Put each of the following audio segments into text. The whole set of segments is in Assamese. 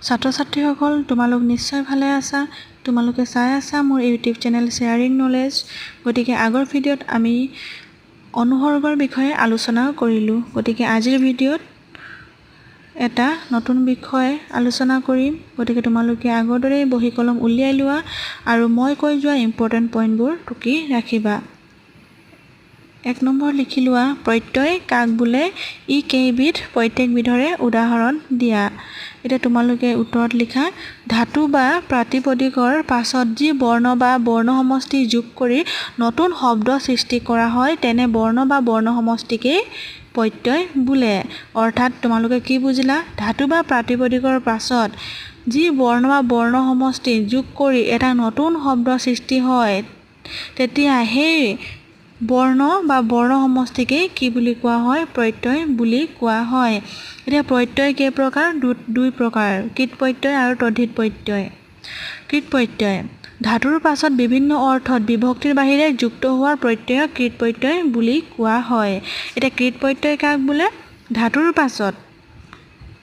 ছাত্ৰ ছাত্ৰীসকল, তোমালোক নিশ্চয় ভালে আছা। তোমালোকে চাই আছা মোৰ ইউটিউব চেনেল শ্বেয়াৰিং নলেজ। গতিকে আগৰ ভিডিঅ'ত আমি অনুসৰ্গৰ বিষয়ে আলোচনা কৰিলোঁ। গতিকে আজিৰ ভিডিঅ'ত এটা নতুন বিষয় আলোচনা কৰিম। গতিকে তোমালোকে আগৰ দৰেই বহী কলম উলিয়াই লোৱা আৰু মই কৈ যোৱা ইম্পৰ্টেণ্ট পইণ্টবোৰ টুকি ৰাখিবা। 1 নম্বৰ লিখি লোৱা, প্ৰত্যয় কাক বোলে? ই কেইবিধ? প্ৰত্যেকবিধৰে উদাহৰণ দিয়া। এতিয়া তোমালোকে উত্তৰত লিখা, ধাতু বা প্ৰাতিপদিকৰ পাছত যি বৰ্ণ বা বৰ্ণ সমষ্টি যোগ কৰি নতুন শব্দ সৃষ্টি কৰা হয়, তেনে বৰ্ণ বা বৰ্ণ সমষ্টিকেই প্ৰত্যয় বোলে। অৰ্থাৎ তোমালোকে কি বুজিলা? ধাতু বা প্ৰাতিপদিকৰ পাছত যি বৰ্ণ বা বৰ্ণ সমষ্টি যোগ কৰি এটা নতুন শব্দ সৃষ্টি হয়, তেতিয়া সেই বৰ্ণ বা বৰ্ণ সমষ্টিকেই কি বুলি কোৱা হয়? প্ৰত্যয় বুলি কোৱা হয়। এতিয়া প্ৰত্যয় কেই প্ৰকাৰ? দুই প্ৰকাৰ, কৃৎ প্ৰত্যয় আৰু তদ্ধিত প্ৰত্যয়। কৃৎ প্ৰত্যয়, ধাতুৰ পাছত বিভিন্ন অৰ্থত বিভক্তিৰ বাহিৰে যুক্ত হোৱা প্ৰত্যয়ক কৃৎ প্ৰত্যয় বুলি কোৱা হয়। এতিয়া কৃৎ প্ৰত্যয় কাক বোলে? ধাতুৰ পাছত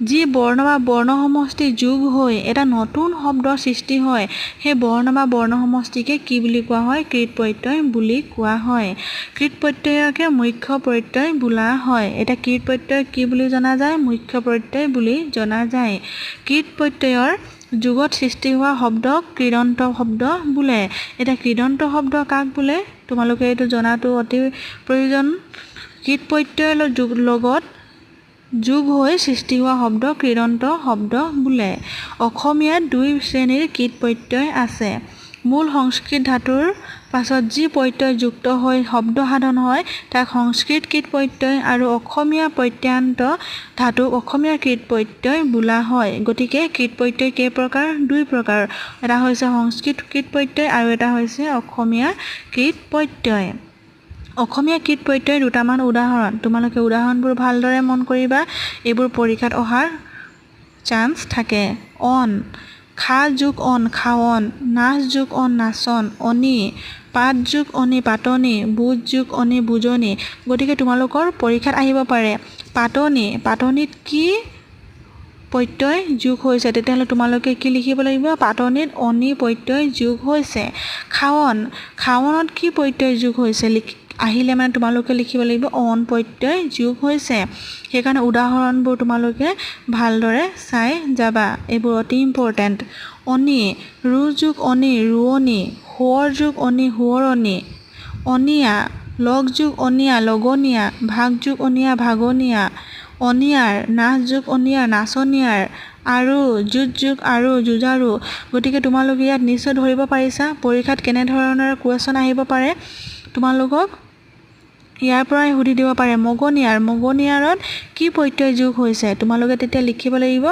যি বৰ্ণ বা বৰ্ণ সমষ্টি যোগ হৈ এটা নতুন শব্দ সৃষ্টি হয়, সেই বৰ্ণ বা বৰ্ণ সমষ্টিকে কি বুলি কোৱা হয়? কৃৎ প্ৰত্যয় বুলি কোৱা হয়। কৃৎ প্ৰত্যয়কে মুখ্য প্ৰত্যয় বোলা হয়। এতিয়া কৃৎ প্ৰত্যয় কি বুলি জনা যায়? মুখ্য প্ৰত্যয় বুলি জনা যায়। কৃৎ প্ৰত্যয়ৰ যোগত সৃষ্টি হোৱা শব্দক কৃদন্ত শব্দ বোলে। এতিয়া কৃদন্ত শব্দ কাক বোলে? তোমালোকে এইটো জনাটো অতি প্ৰয়োজন। কৃৎ প্ৰত্যয়ৰ লগত যোগ হৈ সৃষ্টি হোৱা শব্দ কৃদন্ত শব্দ বোলে। অসমীয়াত দুই শ্ৰেণীৰ কৃৎ প্ৰত্যয় আছে। মূল সংস্কৃত ধাতুৰ পাছত যি প্ৰত্যয় যুক্ত হৈ শব্দ সাধন হয়, তাক সংস্কৃত কৃৎ প্ৰত্যয় আৰু অসমীয়া প্ৰত্যয়ান্ত ধাতুক অসমীয়া কৃৎ প্ৰত্যয় বোলা হয়। গতিকে কৃৎ প্ৰত্যয় কেই প্ৰকাৰ? দুই প্ৰকাৰ। এটা হৈছে সংস্কৃত কৃৎ প্ৰত্যয় আৰু এটা হৈছে অসমীয়া কৃৎ প্ৰত্যয়। অসমীয়া কৃৎ প্ৰত্যয়ৰ দুটামান উদাহৰণ। তোমালোকে উদাহৰণবোৰ ভালদৰে মন কৰিবা, এইবোৰ পৰীক্ষাত অহাৰ চান্স থাকে। অন, খা যোগ অন খাৱন, নাচ যোগ অন নাচন, অনি, পাত যোগ অনি পাতনি, বুজ যোগ অনি বুজনি। গতিকে তোমালোকৰ পৰীক্ষাত আহিব পাৰে, পাতনি, পাতনিত কি প্ৰত্যয় যোগ হৈছে? তেতিয়াহ'লে তোমালোকে কি লিখিব লাগিব? পাতনিত অনি প্ৰত্যয় যোগ হৈছে। খাৱন, খাৱনত কি প্ৰত্যয় যোগ হৈছে আহিলে মানে তোমালোকে লিখিব লাগিব অন প্ৰত্যয় যোগ হৈছে। সেইকাৰণে উদাহৰণবোৰ তোমালোকে ভালদৰে চাই যাবা, এইবোৰ অতি ইম্পৰ্টেণ্ট। অনি, ৰু যোগ অনি ৰোৱনী, সোঁৱৰ যোগ অনি সোঁৱৰণী, অনিয়া, লগ যোগ অনিয়া লগনীয়া, ভাগ যোগ অনিয়া ভাগনীয়া, অনিয়াৰ, নাচ যোগ অনিয়াৰ নাচনীয়াৰ, আৰু যুঁজ যোগ আৰু যুঁজাৰু। গতিকে তোমালোকে ইয়াত নিশ্চয় ধৰিব পাৰিছা পৰীক্ষাত কেনেধৰণৰ কুৱেশ্যন আহিব পাৰে। তোমালোকক ইয়াৰ পৰাই সুধি দিব পাৰে, মগনিয়াৰ, মগনিয়াৰত কি প্ৰত্যয় যোগ হৈছে? তোমালোকে তেতিয়া লিখিব লাগিব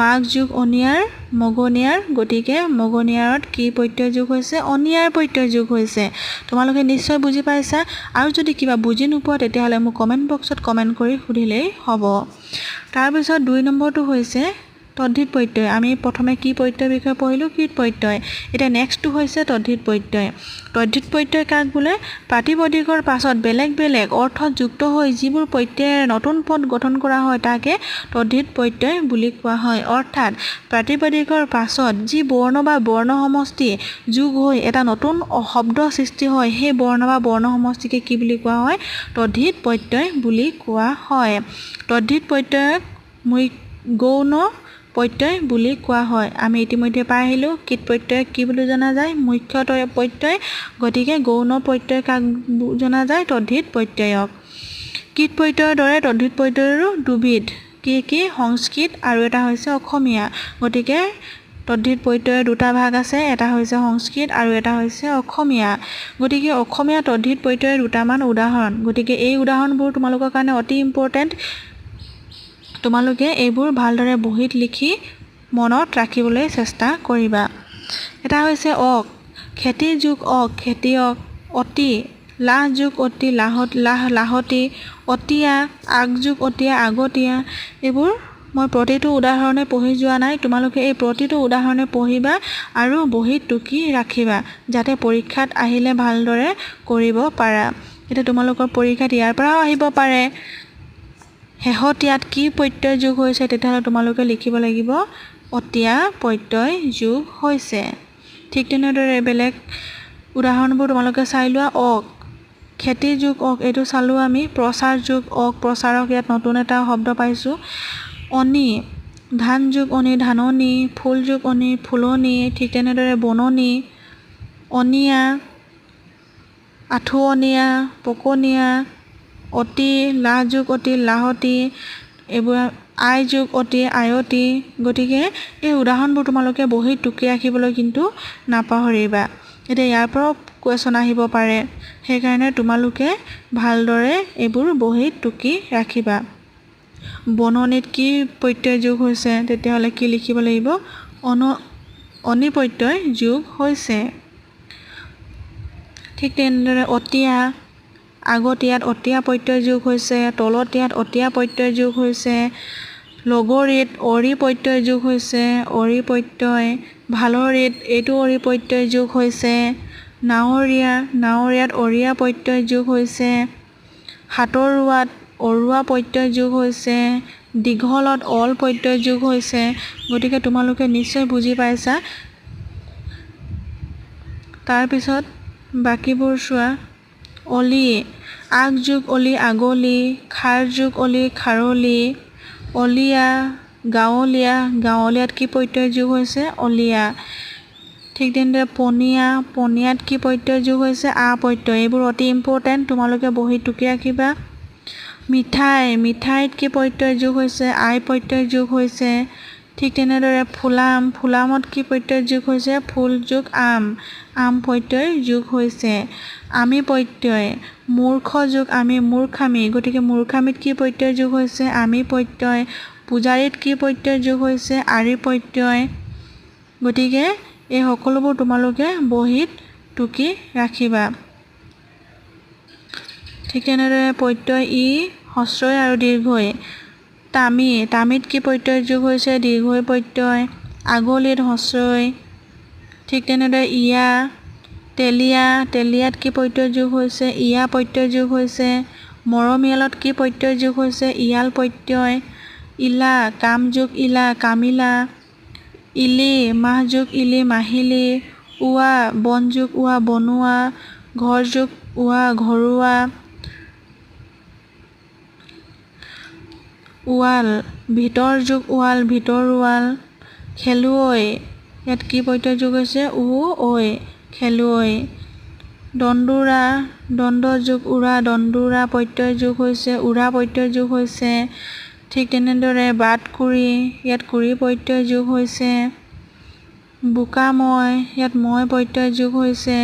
মাঘ যোগ অনিয়াৰ মগনিয়াৰ। গতিকে মগনিয়াৰত কি প্ৰত্যয় যোগ হৈছে? অনিয়াৰ প্ৰত্যয় যোগ হৈছে। তোমালোকে নিশ্চয় বুজি পাইছা আৰু যদি কিবা বুজি নোপোৱা, তেতিয়াহ'লে মোক কমেণ্ট বক্সত কমেণ্ট কৰি সুধিলেই হ'ব। তাৰপিছত 2 নম্বৰটো হৈছে তদ্ধিত প্ৰত্যয়। আমি প্ৰথমে কি প্ৰত্যয়ৰ বিষয়ে পঢ়িলোঁ? কৃৎ প্ৰত্যয়। এতিয়া নেক্সটটো হৈছে তদ্ধিত প্ৰত্যয়। তদ্ধিত প্ৰত্যয় কাক বোলে? প্ৰাতিপদিকৰ পাছত বেলেগ বেলেগ অৰ্থত যুক্ত হৈ যিবোৰ প্ৰত্যয়েৰে নতুন পদ গঠন কৰা হয়, তাকে তদ্ধিত প্ৰত্যয় বুলি কোৱা হয়। অৰ্থাৎ প্ৰাতিপদিকৰ পাছত যি বৰ্ণ বা বৰ্ণ সমষ্টি যোগ হৈ এটা নতুন শব্দ সৃষ্টি হয়, সেই বৰ্ণ বা বৰ্ণ সমষ্টিকে কি বুলি কোৱা হয়? তদ্ধিত প্ৰত্যয় বুলি কোৱা হয়। তদ্ধিত প্ৰত্যয়ক গৌণ প্ৰত্যয় বুলি কোৱা হয়। আমি ইতিমধ্যে পাই আহিলোঁ, কৃৎ প্ৰত্যয়ক কি বুলি জনা যায়? মুখ্য প্ৰত্যয়। গতিকে গৌণ প্ৰত্যয় কাক জনা যায়? তদ্ধিত প্ৰত্যয়ক। কৃৎ প্ৰত্যয়ৰ দৰে তদ্ধিত প্ৰত্যয়ৰো দুবিধ। কি কি? সংস্কৃত আৰু এটা হৈছে অসমীয়া। গতিকে তদ্ধিত প্ৰত্যয়ৰ দুটা ভাগ আছে, এটা হৈছে সংস্কৃত আৰু এটা হৈছে অসমীয়া। গতিকে অসমীয়া তদ্ধিত প্ৰত্যয়ৰ দুটামান উদাহৰণ। গতিকে এই উদাহৰণবোৰ তোমালোকৰ কাৰণে অতি ইম্পৰ্টেণ্ট। তোমালোকে এইবোৰ ভালদৰে বহীত লিখি মনত ৰাখিবলৈ চেষ্টা কৰিবা। এটা হৈছে অক, খেতি যোগ অক খেতিয়ক, অতি, লাহ যোগ অতি লাহত লাহ লাহতি, অতীয়া, আগ যোগ অতীয়া আগতীয়া। এইবোৰ মই প্ৰতিটো উদাহৰণে পঢ়ি যোৱা নাই। তোমালোকে এই প্ৰতিটো উদাহৰণে পঢ়িবা আৰু বহীত টুকি ৰাখিবা, যাতে পৰীক্ষাত আহিলে ভালদৰে কৰিব পাৰা। এতিয়া তোমালোকৰ পৰীক্ষাত ইয়াৰ পৰাও আহিব পাৰে, শেহতীয়াত কি প্ৰত্যয় যোগ হৈছে? তেতিয়াহ'লে তোমালোকে লিখিব লাগিব অতীয়া প্ৰত্যয় যোগ হৈছে। ঠিক তেনেদৰে বেলেগ উদাহৰণবোৰ তোমালোকে চাই লোৱা। অক, খেতি যোগ অক, এইটো চালোঁ আমি। প্ৰচাৰ যোগ অক, প্ৰচাৰক, ইয়াত নতুন এটা শব্দ পাইছোঁ। অনি, ধান যোগ অনি, ধাননি। ফুল যোগ অনি, ফুলনি। ঠিক তেনেদৰে বননি, অনিয়া, আঁঠুৱনীয়া, পকনীয়া, অতি, লাহ যোগ অতি, লাহতি, এইবোৰ আই যোগ অতি, আয়তী। গতিকে এই উদাহৰণবোৰ তোমালোকে বহীত টুকি ৰাখিবলৈ কিন্তু নাপাহৰিবা। এতিয়া ইয়াৰ পৰাও কুৱেশ্যন আহিব পাৰে, সেইকাৰণে তোমালোকে ভালদৰে এইবোৰ বহীত টুকি ৰাখিবা। বননিত কি প্ৰত্যয় যোগ হৈছে? তেতিয়াহ'লে কি লিখিব লাগিব? অনি প্ৰত্যয় যোগ হৈছে। ঠিক তেনেদৰে অতীয়া, আগতীয়াত অতীয়া প্ৰত্যয় যোগ হৈছে। তলতীয়াত অতীয়া প্ৰত্যয় যোগ হৈছে। লগৰীত অৰি প্ৰত্যয় যোগ হৈছে, অৰি প্ৰত্যয়। ভালৰিত এইটো অৰি প্ৰত্যয় যোগ হৈছে। নাৱৰীয়া, নাৱৰীয়াত অৰিয়া প্ৰত্যয় যোগ হৈছে। সাঁতৰুৱাত অৰুৱা প্ৰত্যয় যোগ হৈছে। দীঘলত অল প্ৰত্যয় যোগ হৈছে। গতিকে তোমালোকে নিশ্চয় বুজি পাইছা। তাৰপিছত বাকীবোৰ চোৱা। অলি, আগ যোগ অলি, আগলি। খাৰ যোগ অলি, খাৰলি। অলিয়া, গাঁৱলীয়া, গাঁৱলীয়াত কি প্ৰত্যয় যোগ হৈছে? অলিয়া। ঠিক তেনেদৰে পনীয়া, পনীয়াত কি প্ৰত্যয় যোগ হৈছে? আ প্ৰত্যয়। এইবোৰ অতি ইম্পৰ্টেণ্ট, তোমালোকে বহীত টুকি ৰাখিবা। মিঠাই, মিঠাইত কি প্ৰত্যয় যোগ হৈছে? আই প্ৰত্যয় যোগ হৈছে। ঠিক তেনেদৰে ফুলাম, ফুলামত কি প্ৰত্যয় যোগ হৈছে? ফুল যোগ আম, আম প্ৰত্যয় যোগ হৈছে। আমি প্ৰত্যয়, মূৰ্খ যোগ আমি, মূৰ্খামি। গতিকে মূৰ্খামিত কি প্ৰত্যয় যোগ হৈছে? আমি প্ৰত্যয়। পূজাৰীত কি প্ৰত্যয় যোগ হৈছে? আৰি প্ৰত্যয়। গতিকে এই সকলোবোৰ তোমালোকে বহীত টুকি ৰাখিবা। ঠিক তেনেদৰে প্ৰত্যয় ই, হ্ৰস্বই আৰু দীৰ্ঘই। তামি, তামিত কি প্ৰত্যয় যোগ হৈছে? দীৰ্ঘই প্ৰত্যয়। আগলিত হ্ৰস্বই। ঠিক তেনেদৰে ইয়া, তেলীয়া, তেলীয়াত কি প্ৰত্যয় যোগ হৈছে? ইয়া প্ৰত্যয় যোগ হৈছে। মৰমীয়ালত কি প্ৰত্যয় যোগ হৈছে? ইয়াল প্ৰত্যয়। ইলা, কাম যোগ ইলা, কামিলা। ইলি, মাহ যোগ ইলি, মাহিলী। উৱা, বন যোগ উৱা, বনোৱা। ঘৰ যোগ উৱা, ঘৰুৱা। উৱাল, ভিতৰ যোগ উৱাল, ভিতৰুৱাল। খেলুৱৈ, ইয়াত কি প্ৰত্যয় যোগ হৈছে? উ ঐ, খেলুৱৈ। দন্দুৰা, দণ্ড যোগ উৰা, দন্দুৰা প্ৰত্যয় যোগ হৈছে, উৰা প্ৰত্যয় যোগ হৈছে। ঠিক তেনেদৰে বাটকুৰি, ইয়াত কুৰি প্ৰত্যয় যোগ হৈছে। বোকাময়, ইয়াত ময় প্ৰত্যয় যোগ হৈছে।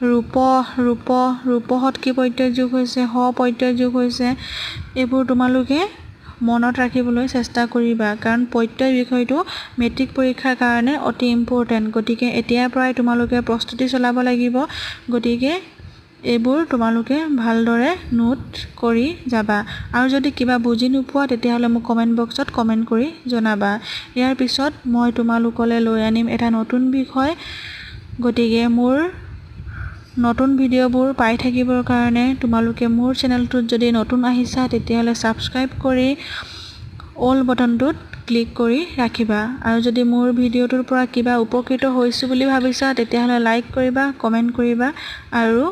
ৰূপহ, ৰূপহ, ৰূপহত কি প্ৰত্যয় যোগ হৈছে? হ প্ৰত্যয় যোগ হৈছে। এইবোৰ তোমালোকে মনত ৰাখিবলৈ চেষ্টা কৰিবা, কাৰণ প্ৰত্যয় বিষয়টো মেট্ৰিক পৰীক্ষাৰ কাৰণে অতি ইম্পৰ্টেণ্ট। গতিকে এতিয়াৰ পৰাই তোমালোকে প্ৰস্তুতি চলাব লাগিব। গতিকে এইবোৰ তোমালোকে ভালদৰে নোট কৰি যাবা, আৰু যদি কিবা বুজি নোপোৱা তেতিয়াহ'লে মোক কমেণ্ট বক্সত কমেণ্ট কৰি জনাবা। ইয়াৰ পিছত মই তোমালোকলৈ লৈ আনিম এটা নতুন বিষয়। গতিকে মোৰ নতুন ভিডিঅ'বোৰ পাই থাকিবৰ কাৰণে তোমালোকে মোৰ চেনেলটোত যদি নতুন আহিছা তেতিয়াহ'লে ছাবস্ক্ৰাইব কৰি অল বটনটোত ক্লিক কৰি ৰাখিবা, আৰু যদি মোৰ ভিডিঅ'টোৰ পৰা কিবা উপকৃত হৈছোঁ বুলি ভাবিছা তেতিয়াহ'লে লাইক কৰিবা, কমেণ্ট কৰিবা আৰু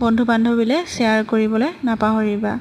বন্ধু বান্ধৱীলৈ শ্বেয়াৰ কৰিবলৈ নাপাহৰিবা।